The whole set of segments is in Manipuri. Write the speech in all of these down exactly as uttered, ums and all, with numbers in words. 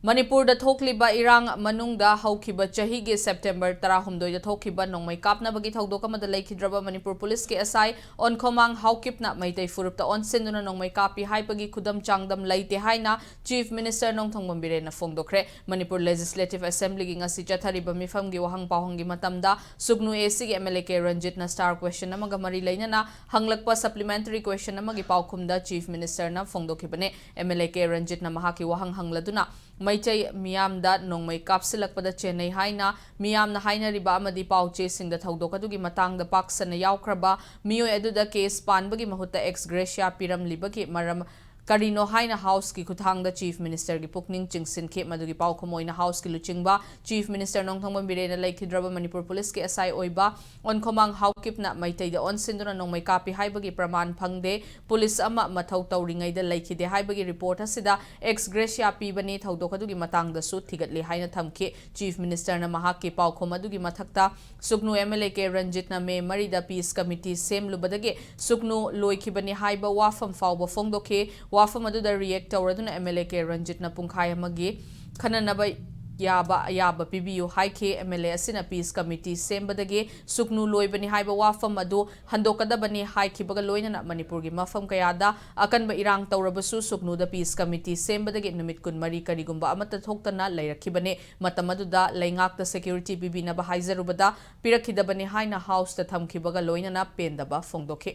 ꯃꯅꯤꯄꯨꯔꯗ ꯊꯣꯛꯂꯤꯕ ꯏꯔꯥꯡ ꯃꯅꯨꯡꯗ ꯍꯧꯈꯤꯕ ꯆꯍꯤꯒꯤ ꯁꯦꯞꯇꯦꯝꯕꯔ ꯇꯔꯥꯍꯨꯝꯗꯣꯏꯗ ꯊꯣꯛꯈꯤꯕ ꯅꯣꯡꯃꯩ ꯀꯥꯞꯅꯕꯒꯤ ꯊꯧꯗꯣꯛ ꯑꯃꯗ ꯂꯩꯈꯤꯗ꯭ꯔꯕ ꯃꯅꯤꯄꯨꯔ ꯄꯨꯂꯤꯁꯀꯤ ꯑꯦꯁ ꯑꯥꯏ ꯑꯣꯟꯈꯣꯃꯥꯡ ꯍꯥꯎꯀꯤꯞꯅ ꯃꯩꯇꯩ ꯐꯨꯔꯨꯞꯇ ꯑꯣꯟꯁꯤꯟꯗꯨꯅ ꯅꯣꯡꯃꯩ ꯀꯥꯞꯄꯤ ꯍꯥꯏꯕꯒꯤ ꯈꯨꯗꯝ ꯆꯥꯡꯗꯝ ꯂꯩꯇꯦ ꯍꯥꯏꯅ ꯆꯤꯐ ꯃꯤꯅꯤꯁꯇꯔ ꯅꯣꯡꯊꯣꯝꯕꯝ ꯕꯤꯔꯦꯟꯅ ꯐꯣꯡꯗꯣꯛꯈ꯭ꯔꯦ꯫ ꯃꯅꯤꯄꯨꯔ ꯂꯦꯖꯤꯁꯂꯦꯇꯤꯚ ꯑꯦꯁꯦꯝꯕ꯭ꯂꯤꯒꯤ ꯉꯁꯤ ꯆꯠꯊꯔꯤꯕ ꯃꯤꯐꯝꯒꯤ ꯋꯥꯍꯪ ꯄꯥꯎꯍꯪꯒꯤ ꯃꯇꯝꯗ ꯁꯨꯒꯅꯨ ꯑꯦ ꯁꯤꯒꯤ ꯑꯦꯝ ꯑꯦꯜ ꯑꯦ ꯀꯦ ꯔꯟꯖꯤꯠꯅ ꯁ꯭ꯇꯥꯔ ꯀ꯭ꯋꯦꯁꯟ ꯑꯃꯒ ꯃꯔꯤ ꯂꯩꯅꯅ ꯍꯪꯂꯛꯄ ꯁꯄ꯭ꯂꯤꯃꯦꯟꯇꯔꯤ ꯀ꯭ꯋꯦꯁꯟ ꯑꯃꯒꯤ ꯄꯥꯎꯈꯨꯝꯗ ꯆꯤꯐ ꯃꯤꯅꯤꯁꯇꯔꯅ ꯐꯣꯡꯗꯣꯛꯈꯤꯕꯅꯦ꯫ ꯑꯦꯝ ꯑꯦꯜ ꯑꯦ ꯀꯦ ꯔꯟꯖꯤꯠꯅ ꯃꯍꯥꯛꯀꯤ ꯋꯥꯍꯪ ꯍꯪꯂꯗꯨꯅ ꯃꯩꯇꯩ ꯃꯤꯌꯥꯝꯗ ꯅꯣꯡꯃꯩ ꯀꯥꯞꯁꯤꯜꯂꯛꯄꯗ ꯆꯦꯟꯅꯩ ꯍꯥꯏꯅ ꯃꯤꯌꯥꯝꯅ ꯍꯥꯏꯅꯔꯤꯕ ꯑꯃꯗꯤ ꯄꯥꯎ ꯆꯦꯁꯤꯡꯗ ꯊꯧꯗꯣꯛ ꯑꯗꯨꯒꯤ ꯃꯇꯥꯡꯗ ꯄꯥꯛ ꯁꯟꯅ ꯌꯥꯎꯈ꯭ꯔꯕ ꯃꯤꯑꯣꯏ ꯑꯗꯨꯗ ꯀꯦꯁ ꯄꯥꯟꯕꯒꯤ ꯃꯍꯨꯠꯇ ꯑꯦꯛꯁ ꯒ꯭ꯔꯦꯁꯤꯌꯥ ꯄꯤꯔꯝꯂꯤꯕꯒꯤ ꯃꯔꯝ ꯀꯔꯤꯅꯣ ꯍꯥꯏꯅ ꯍꯥꯎꯁꯀꯤ ꯈꯨꯠꯊꯥꯡꯗ ꯆꯤꯐ ꯃꯤꯅꯤꯁꯇꯔꯒꯤ ꯄꯨꯛꯅꯤꯡ ꯆꯤꯡꯁꯤꯟꯈꯤ꯫ ꯃꯗꯨꯒꯤ ꯄꯥꯎꯈꯨꯝ ꯑꯣꯏꯅ ꯍꯥꯎꯁꯀꯤ ꯂꯨꯆꯤꯡꯕ ꯆꯤꯐ ꯃꯤꯅꯤꯁꯇꯔ ꯅꯣꯡꯊꯣꯝꯕꯝ ꯕꯤꯔꯦꯟꯅ ꯂꯩꯈꯤꯗ꯭ꯔꯕ ꯃꯅꯤꯄꯨꯔ ꯄꯨꯂꯤꯁꯀꯤ ꯑꯦꯁ ꯑꯥꯏ ꯑꯣꯏꯕ ꯑꯣꯟꯈꯣꯃꯥꯡ ꯍꯥꯎꯀꯤꯞꯅ ꯃꯩꯇꯩꯗ ꯑꯣꯟꯁꯤꯟꯗꯨꯅ ꯅꯣꯡꯃꯩ ꯀꯥꯞꯄꯤ ꯍꯥꯏꯕꯒꯤ ꯄ꯭ꯔꯃꯥꯟ ꯐꯪꯗꯦ, ꯄꯨꯂꯤꯁ ꯑꯃ ꯃꯊꯧ ꯇꯧꯔꯤꯉꯩꯗ ꯂꯩꯈꯤꯗꯦ ꯍꯥꯏꯕꯒꯤ ꯔꯤꯄꯣꯔꯠ ꯑꯁꯤꯗ ꯑꯦꯛꯁ ꯒ꯭ꯔꯦꯁꯤꯌꯥ ꯄꯤꯕꯅꯤ, ꯊꯧꯗꯣꯛ ꯑꯗꯨꯒꯤ ꯃꯇꯥꯡꯗꯁꯨ ꯊꯤꯒꯠꯂꯤ ꯍꯥꯏꯅ ꯊꯝꯈꯤ꯫ ꯆꯤꯐ ꯃꯤꯅꯤꯁꯇꯔꯅ ꯃꯍꯥꯛꯀꯤ ꯄꯥꯎꯈꯨꯝ ꯑꯗꯨꯒꯤ ꯃꯊꯛꯇ ꯁꯨꯒꯅꯨ ꯑꯦꯝ ꯑꯦꯜ ꯑꯦ ꯀꯦ ꯔꯟꯖꯤꯠꯅ ꯃꯦ ꯃꯔꯤꯗ ꯄꯤꯁ ꯀꯃꯤꯇꯤ ꯁꯦꯝꯂꯨꯕꯗꯒꯤ ꯁꯨꯒꯅꯨ ꯂꯣꯏꯈꯤꯕꯅꯤ ꯍꯥꯏꯕ ꯋꯥꯐꯝ ꯐꯥꯎꯕ ꯐꯣꯡꯗꯣꯛꯈꯤ꯫ ꯋꯥꯐꯝ ꯑꯗꯨꯗ ꯔꯤꯌꯦꯛ ꯇꯧꯔꯗꯨꯅ ꯑꯦꯝ ꯑꯦꯜ ꯑꯦ ꯀꯦ ꯔꯟꯖꯤꯠꯅ ꯄꯨꯡꯈꯥꯏ ꯑꯃꯒꯤ ꯈꯟꯅꯅꯕ ꯌꯥꯕ ꯑꯌꯥꯕ ꯄꯤꯕꯤꯌꯨ ꯍꯥꯏꯈꯤ꯫ ꯑꯦꯝ ꯑꯦꯜ ꯑꯦ ꯑꯁꯤꯅ ꯄꯤꯁ ꯀꯃꯤꯇꯤ ꯁꯦꯝꯕꯗꯒꯤ ꯁꯨꯒꯅꯨ ꯂꯣꯏꯕꯅꯤ ꯍꯥꯏꯕ ꯋꯥꯐꯝ ꯑꯗꯨ ꯍꯟꯗꯣꯛꯀꯗꯕꯅꯤ ꯍꯥꯏꯈꯤꯕꯒ ꯂꯣꯏꯅꯅ ꯃꯅꯤꯄꯨꯔꯒꯤ ꯃꯐꯝ ꯀꯌꯥꯗ ꯑꯀꯟꯕ ꯏꯔꯥꯡ ꯇꯧꯔꯕꯁꯨ ꯁꯨꯒꯅꯨꯗ ꯄꯤꯁ ꯀꯃꯤꯇꯤ ꯁꯦꯝꯕꯗꯒꯤ ꯅꯨꯃꯤꯠ ꯀꯨꯟꯃꯔꯤ ꯀꯔꯤꯒꯨꯝꯕ ꯑꯃꯠꯇ ꯊꯣꯛꯇꯅ ꯂꯩꯔꯛꯈꯤꯕꯅꯤ꯫ ꯃꯇꯝ ꯑꯗꯨꯗ ꯂꯩꯉꯥꯛꯇ ꯁꯦꯀ꯭ꯌꯨꯔꯤꯇꯤ ꯄꯤꯕꯤꯅꯕ ꯍꯥꯏꯖꯔꯨꯕꯗ ꯄꯤꯔꯛꯈꯤꯗꯕꯅꯤ ꯍꯥꯏꯅ ꯍꯥꯎꯁꯇ ꯊꯝꯈꯤꯕꯒ ꯂꯣꯏꯅꯅ ꯄꯦꯟꯗꯕ ꯐꯣꯡꯗꯣꯛꯈꯤ꯫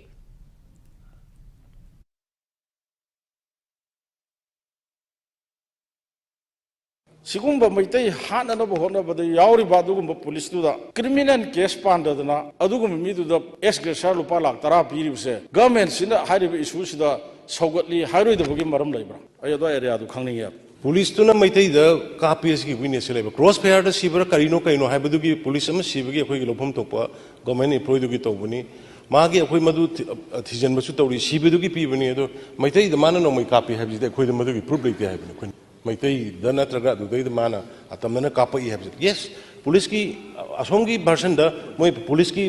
ꯁꯤꯒꯨꯝꯕ ꯃꯩꯇꯩ ꯍꯥꯠꯅꯅꯕ ꯍꯣꯠꯅꯕꯗ ꯌꯥꯎꯔꯤꯕ ꯑꯗꯨꯒꯨꯝꯕ ꯄꯨꯂꯤꯁꯇꯨꯗ ꯀ꯭ꯔꯤꯃꯤꯅꯦꯜ ꯀꯦꯁ ꯄꯥꯟꯗꯗꯅ ꯑꯗꯨꯒꯨꯝꯕ ꯃꯤꯗꯨꯗ ꯑꯦꯛꯁ ꯒ꯭ꯔꯦꯁꯤꯌꯥ ꯂꯨꯄꯥ ꯂꯥꯛ ꯇꯔꯥ ꯄꯤꯔꯤꯕꯁꯦ ꯒꯃꯦꯟꯁꯤꯅ ꯍꯥꯏꯔꯤꯕ ꯏꯁꯨꯁꯤꯗ ꯁꯧꯒꯠꯂꯤ ꯍꯥꯏꯔꯣꯏꯗꯕꯒꯤ ꯃꯔꯝ ꯂꯩꯕ꯭ꯔꯥ? ꯑꯩ ꯑꯗꯨ ꯑꯦꯔꯤꯌꯥꯗꯨ ꯈꯪꯅꯤꯡꯉꯦꯕ꯫ ꯄꯨꯂꯤꯁꯇꯨꯅ ꯃꯩꯇꯩꯗ ꯀꯥꯞꯄꯤ ꯑꯁꯤꯒꯤ ꯋꯤꯛꯅꯦꯁꯁꯦ ꯂꯩꯕ꯫ ꯀ꯭ꯔꯣꯁ ꯐꯌꯥꯔꯗ ꯁꯤꯕ꯭ꯔꯥ ꯀꯔꯤꯅꯣ ꯀꯩꯅꯣ ꯍꯥꯏꯕꯗꯨꯒꯤ ꯄꯨꯂꯤꯁ ꯑꯃ ꯁꯤꯕꯒꯤ ꯑꯩꯈꯣꯏꯒꯤ ꯂꯧꯐꯝ ꯊꯣꯛꯄ ꯒꯣꯔꯃꯦꯟ ꯏꯝꯄ꯭ꯂꯣꯏꯗꯨꯒꯤ ꯇꯧꯕꯅꯤ꯫ ꯃꯥꯒꯤ ꯑꯩꯈꯣꯏ ꯃꯗꯨ ꯊꯤ- ꯊꯤꯖꯤꯟꯕꯁꯨ ꯇꯧꯔꯤ, ꯁꯤꯕꯗꯨꯒꯤ ꯄꯤꯕꯅꯤ꯫ ꯑꯗꯣ ꯃꯩꯇꯩꯗ ꯃꯥꯅ ꯅꯣꯡꯃꯩ ꯀꯥꯞꯄꯤ ꯍꯥꯏꯕꯁꯤꯗꯤ ꯑꯩꯈꯣꯏꯗ ꯃꯗꯨꯒꯤ ꯄ꯭ꯔꯨꯐ ꯂꯩꯇꯦ ꯍꯥꯏꯕꯅꯤ꯫ ꯑꯩꯈꯣꯏꯅ ꯃꯩꯇꯩꯗ ꯅꯠꯇ꯭ꯔꯒ ꯑꯗꯨꯗꯩꯗ ꯃꯥꯅ ꯑꯇꯝꯅꯅ ꯀꯥꯞꯄꯛꯏ ꯍꯥꯏꯕꯁꯦ꯫ ꯌꯦꯁ, ꯄꯨꯂꯤꯁꯀꯤ ꯑꯁꯣꯝꯒꯤ ꯚꯔꯁꯟꯗ ꯃꯣꯏ ꯄꯨꯂꯤꯁꯀꯤ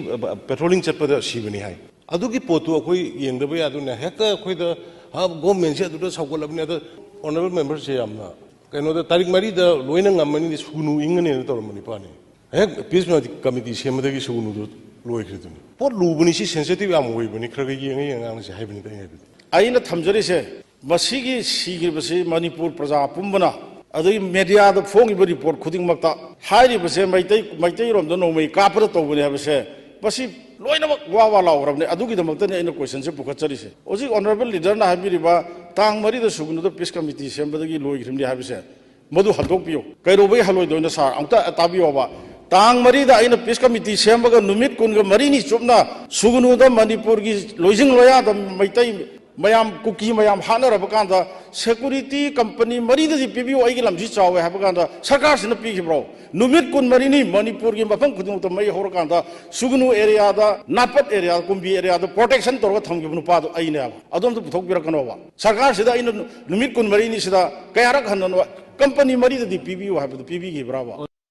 ꯄꯦꯇ꯭ꯔꯣꯂꯤꯡ ꯆꯠꯄꯗ ꯁꯤꯕꯅꯤ ꯍꯥꯏ꯫ ꯑꯗꯨꯒꯤ ꯄꯣꯠꯇꯨ ꯑꯩꯈꯣꯏ ꯌꯦꯡꯗꯕ ꯌꯥꯗꯣꯏꯅꯦ꯫ ꯍꯦꯛꯇ ꯑꯩꯈꯣꯏꯗ "ꯍꯥ, ꯒꯣꯔꯃꯦꯟꯁꯦ ꯑꯗꯨꯗ ꯁꯧꯒꯠꯂꯕꯅꯤ", ꯑꯗ ꯑꯣꯅꯔꯦꯕꯜ ꯃꯦꯝꯕꯔꯁꯦ ꯌꯥꯝꯅ ꯀꯩꯅꯣꯗ ꯇꯥꯔꯤꯛ ꯃꯔꯤꯗ ꯂꯣꯏꯅ ꯉꯝꯃꯅꯤꯗꯤ ꯁꯨꯒꯅꯨ ꯏꯪꯉꯅꯤꯅ ꯇꯧꯔꯝꯕꯅꯤꯄꯥꯅꯤ꯫ ꯍꯦꯛ ꯄꯤꯁ ꯀꯃꯤꯇꯤ ꯁꯦꯝꯕꯗꯒꯤ ꯁꯨꯒꯅꯨꯗꯣ ꯂꯣꯏꯈ꯭ꯔꯤꯗꯨꯅꯤ꯫ ꯄꯣꯠ ꯂꯨꯕꯅꯤ, ꯁꯤ ꯁꯦꯟꯁꯤꯇꯤꯚ ꯌꯥꯝ ꯑꯣꯏꯕꯅꯤ, ꯈꯔ ꯈꯔ ꯌꯦꯡꯉ ꯌꯦꯡꯉ ꯉꯥꯡꯁꯦ ꯍꯥꯏꯕꯅꯤꯗ ꯑꯩ ꯍꯥꯏꯕꯗꯤ꯫ ꯑꯩꯅ ꯊꯝꯖꯔꯤꯁꯦ, ꯃꯁꯤꯒꯤ ꯁꯤꯈ꯭ꯔꯤꯕꯁꯤ ꯃꯅꯤꯄꯨꯔ ꯄ꯭ꯔꯖꯥ ꯄꯨꯝꯕꯅ, ꯑꯗꯒꯤ ꯃꯦꯗꯤꯌꯥꯗ ꯐꯣꯡꯉꯤꯕ ꯔꯤꯄꯣꯔꯠ ꯈꯨꯗꯤꯡꯃꯛꯇ ꯍꯥꯏꯔꯤꯕꯁꯦ, ꯃꯩꯇꯩ, ꯃꯩꯇꯩꯔꯣꯝꯗ ꯅꯣꯡꯃꯩ ꯀꯥꯞꯄꯗ ꯇꯧꯕꯅꯤ ꯍꯥꯏꯕꯁꯦ, ꯃꯁꯤ ꯂꯣꯏꯅꯃꯛ ꯋꯥ ꯋꯥ ꯂꯥꯎꯈ꯭ꯔꯕꯅꯤ꯫ ꯑꯗꯨꯒꯤꯗꯃꯛꯇꯅꯤ ꯑꯩꯅ ꯀꯣꯏꯁꯟꯁꯦ ꯄꯨꯈꯠꯆꯔꯤꯁꯦ꯫ ꯍꯧꯖꯤꯛ ꯑꯣꯅꯔꯦꯕꯜ ꯂꯤꯗꯔꯅ ꯍꯥꯏꯕꯤꯔꯤꯕ ꯇꯥꯡ ꯃꯔꯤꯗ ꯁꯨꯒꯅꯨꯗ ꯄꯤꯁ ꯀꯃꯤꯇꯤ ꯁꯦꯝꯕꯗꯒꯤ ꯂꯣꯏꯈ꯭ꯔꯤꯕꯅꯤ ꯍꯥꯏꯕꯁꯦ, ꯃꯗꯨ ꯍꯟꯗꯣꯛꯄꯤꯌꯨ꯫ ꯀꯩꯗꯧꯕꯩ ꯍꯜꯂꯣꯏꯗꯣꯏꯅꯣ ꯁꯥꯔ? ꯑꯃꯨꯛꯇ ꯇꯥꯕꯤꯌꯣꯕ꯫ ꯇꯥꯡ ꯃꯔꯤꯗ ꯑꯩꯅ ꯄꯤꯁ ꯀꯃꯤꯇꯤ ꯁꯦꯝꯃꯒ ꯅꯨꯃꯤꯠ ꯀꯨꯟꯒ ꯃꯔꯤꯅꯤ ꯆꯨꯞꯅ ꯁꯨꯒꯅꯨꯗ ꯃꯅꯤꯄꯨꯔꯒꯤ ꯂꯣꯏꯖꯤꯡ ꯂꯣꯌꯥꯗ ꯃꯩꯇꯩ ꯃꯌꯥꯝ, ꯀꯨꯀꯤ ꯃꯌꯥꯝ ꯍꯥꯠꯅꯔꯕ ꯀꯥꯟꯗ, ꯁꯦꯀꯨꯔꯤꯇꯤ ꯀꯝꯄꯅꯤ ꯃꯔꯤꯗꯗꯤ ꯄꯤꯕꯤꯌꯨ, ꯑꯩꯒꯤ ꯂꯝꯁꯤ ꯆꯥꯎꯋꯦ ꯍꯥꯏꯕ ꯀꯥꯟꯗ ꯁꯔꯀꯥꯔꯁꯤꯅ ꯄꯤꯈꯤꯕ꯭ꯔꯣ? ꯅꯨꯃꯤꯠ ꯀꯨꯟꯃꯔꯤꯅꯤ ꯃꯅꯤꯄꯨꯔꯒꯤ ꯃꯐꯝ ꯈꯨꯗꯤꯡꯃꯛꯇ ꯃꯩ ꯍꯧꯔꯀꯥꯟꯗ ꯁꯨꯒꯅꯨ ꯑꯦꯔꯤꯌꯥꯗ, ꯅꯥꯄꯠ ꯑꯦꯔꯤꯌꯥꯗ, ꯀꯨꯝꯕꯤ ꯑꯦꯔꯤꯌꯥꯗ ꯄ꯭ꯔꯣꯇꯦꯛꯁꯟ ꯇꯧꯔꯒ ꯊꯝꯈꯤꯕ ꯅꯨꯄꯥꯗꯣ ꯑꯩꯅꯦꯕ꯫ ꯑꯗꯣꯝꯇ ꯄꯨꯊꯣꯛꯄꯤꯔꯛꯀꯅꯣꯕ꯫ ꯁꯔꯀꯥꯔꯁꯤꯗ ꯑꯩꯅ ꯅꯨꯃꯤꯠ ꯀꯨꯟꯃꯔꯤꯅꯤꯁꯤꯗ ꯀꯌꯥꯔꯛ ꯍꯟꯅ ꯀꯝꯄꯅꯤ ꯃꯔꯤꯗꯗꯤ ꯄꯤꯕꯤꯌꯨ ꯍꯥꯏꯕꯗꯨ ꯄꯤꯕꯤꯈꯤꯕ꯭ꯔꯥꯕ?